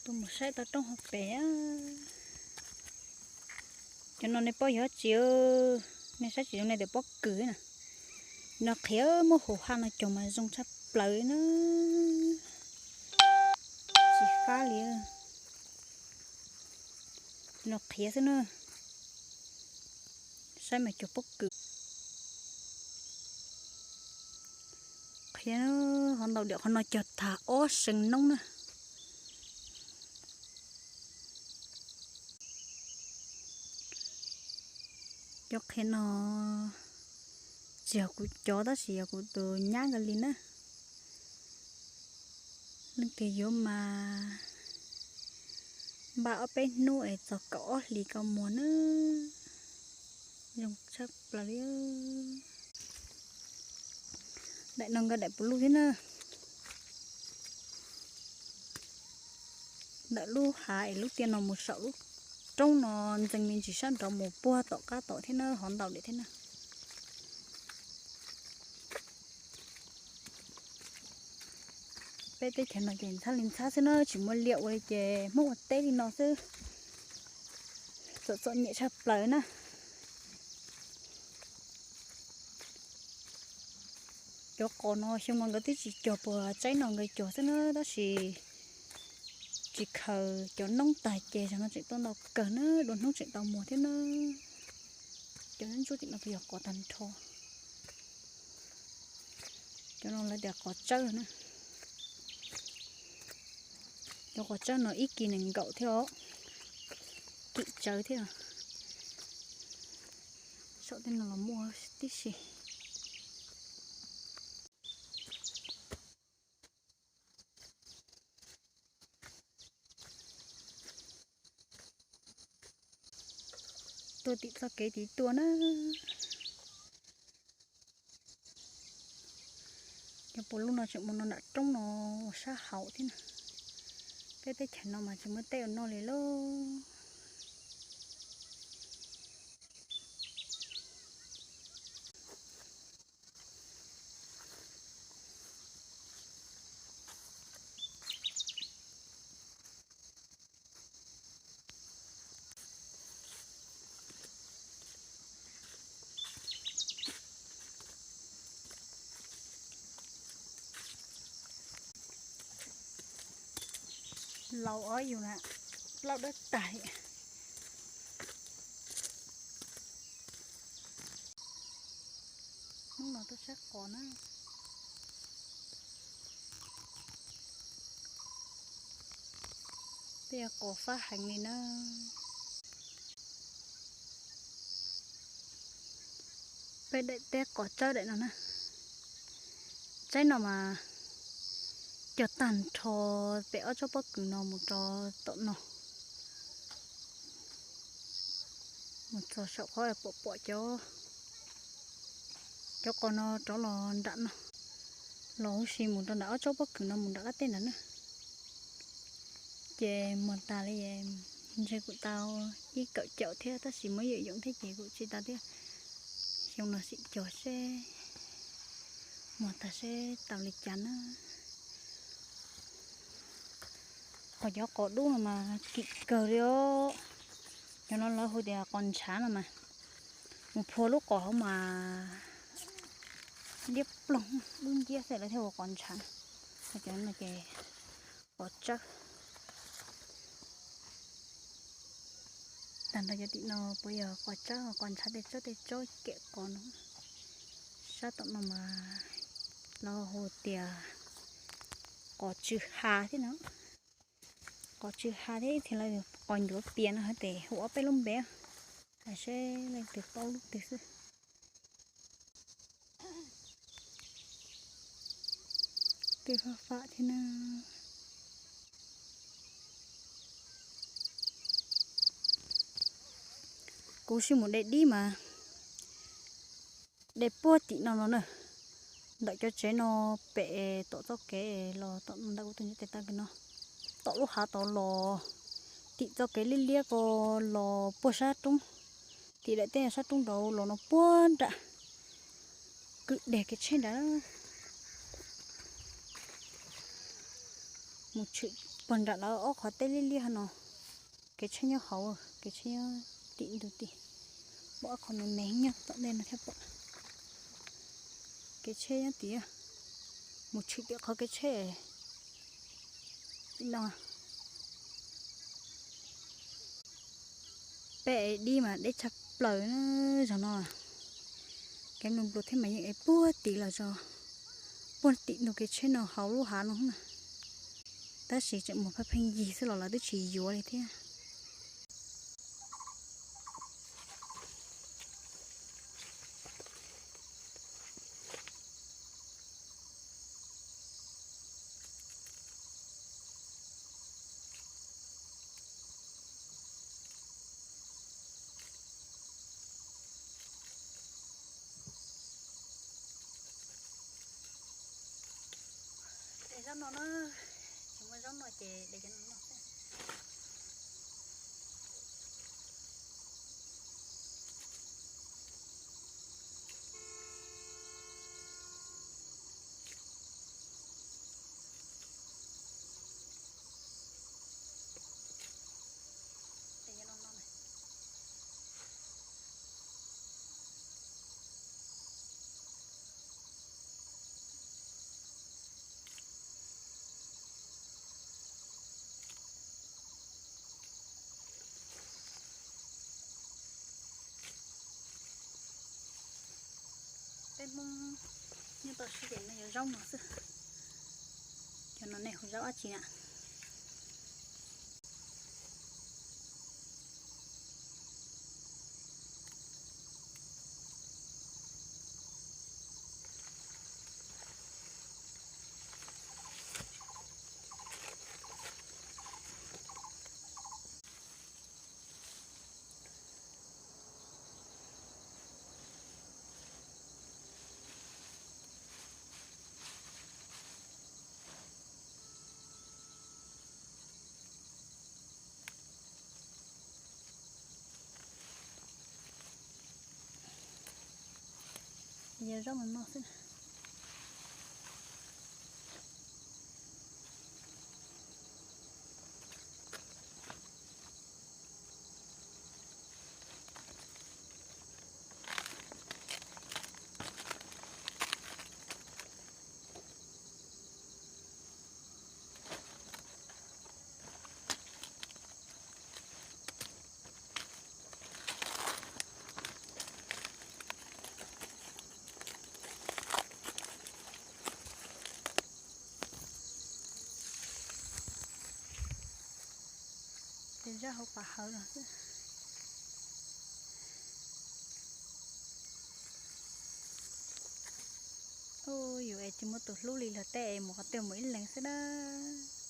Tuaj mus saib tau roob hauv pes. Cov no nej paub yog tsi? Nej saib tsis zoo nej tias pob kws na. No qhiav muaj hauv haj no cog mas zoo tshaj plaws na. Tsis fab li. No qhiav xwb na. Saib mas cog pob kws. Qhiav, hov ntaus diam qhov no cog tag ob seev noob na. Cov qhiav no tsis yog kuv cov tab sis yog kuv tus nyab nkaus li na. Leej twg yuav mas npaj ob peb hnub es txog kaum ob hlis kaus muag na. Zoo tshaj plaws li. Daim no nkawd daim puv luj thiab na. Ntawm lub hav es lub tiaj no mus saum lub roob no ntxees me ntsis sab nraud mus puag tom qab tom thiab na, hov ntaus diam thiab na. Peb teb chaws no ces ntxhab li ntxhab xwb na, tsis muaj liaj ua li ces Hmoob ua teb li no xwb. Txom txom nyem tshaj plaws na. Cov qos no xyoo no nkawd twb tsis cog puas tsaib no nkawd cog xwb na, tab sis tsis khaws cov noob tag ces zaum no tseem tuaj ntau kawg na, dua hnub tseem tau muag thiab na. Cov ntsuab tim no puas yog qos tag nrho. Cov no lawv tias qos tsawb na. Cov qos tsawb no ib kis nees nkaum thiab os. Kim tsawv thiab. Saum tej no los muaj tib si. Tuaj tim txoj kev tid tuaj na. Cov puv luj no tseem mus no nram roob no ua sab hauv thiab na. Peb teb chaws no mas tsis muaj teb ua noj li lauj. Laus ob yus na, plaub dawb tag. Hnub no tuaj saib qos na. Tej qos fab heev li na. Peb daim teb qos tsawb daim no na. Tsaib no mas cog tag nrho pem ob tsob pob kws no mus rau tom no. Mus txog saum qhov pom pom cov, cov qos no rov los nram no, los huv si mus rau nram ob tsob pob kws no mus nram qab teb nrad na. Ces muag tas li, ntshe kuv tau ib kaum caum thiab tab sis muab yoom yoom thiab ces kuv tsis tau thiab. Xyoo no sim cog seb, muag tas seb tau li cas na. Qhov cov qos dub no mas kim kawg li os. Cov no lawv hu tias qos ntshav no mas, mus phua lub qos hauv mas liab ploog dub nciab xwb lawv thiaj hu qos ntshav. Ho cov no ces qos tsawb. Tag nrho cov tim no puas yog qos tsawb, qos ntshav tej tsob tej tsob kem qos no. Sab tom no mas lawv hu tias qos tsw ha thiab no. Qos tsw ha thiab ib txhia lawv qos ncuav pias no hais tias hu ob peb lub npe. Hais seb leej twg paub lub twg xwb. Twb fab fab thiab na. Kuv sib mus de dib mas de puag tim no no na. Ntawm cov tsev no pem tom txoj kev los tom ntawm kuv tus nyob tes taw kiag no, tom lub hav tod los, tim txoj kev liab liab ko los puag sab roob, tim daim teb sab roob nraud los no puag nram kwj deg kev tsheb nrad. Mus tshwm Pog nram lawv ob qhov teb liab liab no, kev tsheb nyob hauv, kev tsheb nyob tim ntug tim. Pom ob qhov me me nyob tom ntej no thiab pom. Kev tsheb nyob tim, mus tshwm tim qhov kev tsheb tim no. Peb ev dib mas deb tshaj plaws na, zaum no kev npluas npluas thiab mas yeej ev puag tim los txog puag tim ntug kev tsheb no hauv lub hav no na. Tab sis tseem muaj pheej pheej yig xwb los lawv twb tsis yuav li thiab. De zaub no na, tsis muaj zaub no ces de cov no noj xwb. Peb Hmoob nyob toj siab ces no yog zaub no xwb. Cov no nej hu zaub dab tsi na? Yog zaub no noj xwb. Ces zaj hauv pas hawv no xwb. Yus es tsis muaj tus hlub li luag tej es mus qhov twg mus ib leeg xwb dab.